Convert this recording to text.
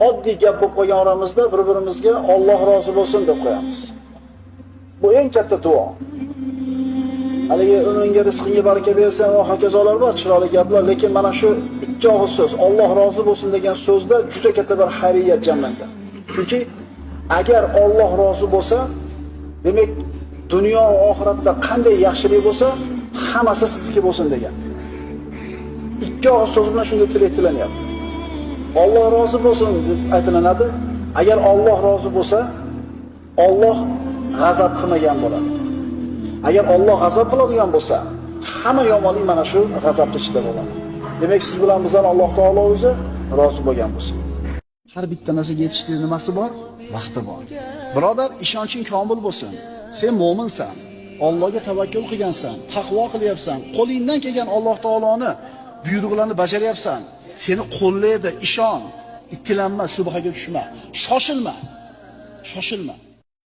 Oddiy gap bo'lib qolgan oramizda bir-birimizga Alloh rozi bo'lsin deb qo'yamiz. Bu eng katta duo. Haligi umringga, rizqingga baraka bersin va hokazolar bor, chiroyli gaplar, lekin mana shu ikki og'iz so'z, Alloh rozi bo'lsin degan so'zda juda katta bir xayriyat jamlangan. Chunki agar Alloh rozi bo'lsa, demak dunyo va oxiratda qanday yaxshilik bo'lsa, hammasi sizniki bo'lsin degan. Ikki og'iz so'z bilan shunday tilak tilanyapti. Alloh rozi bo'lsin deb aytilinadi. Agar Alloh rozi bo'lsa, Alloh g'azab qilmagan bo'ladi. Agar Alloh g'azab qiladigan bo'lsa, hamma yomonlik mana shu g'azabning ichida bo'ladi. Demak, siz bilan bizdan Alloh taolo o'zi rozi bo'lgan bo'lsin. Har bitta narsaga yetishlik nimasi bor? Vaqti bor. Birodar, ishonching komil bo'lsin. Sen mo'minsan. Allohga tavakkul qilgansan, taqvo qilyapsan, qo'lingdan kelgan Alloh taoloni buyruqlarini bajaryapsan. Seni qo'llaydi, ishon. Ikkilanma, shubhaga tushma. Shoshilma. Shoshilma.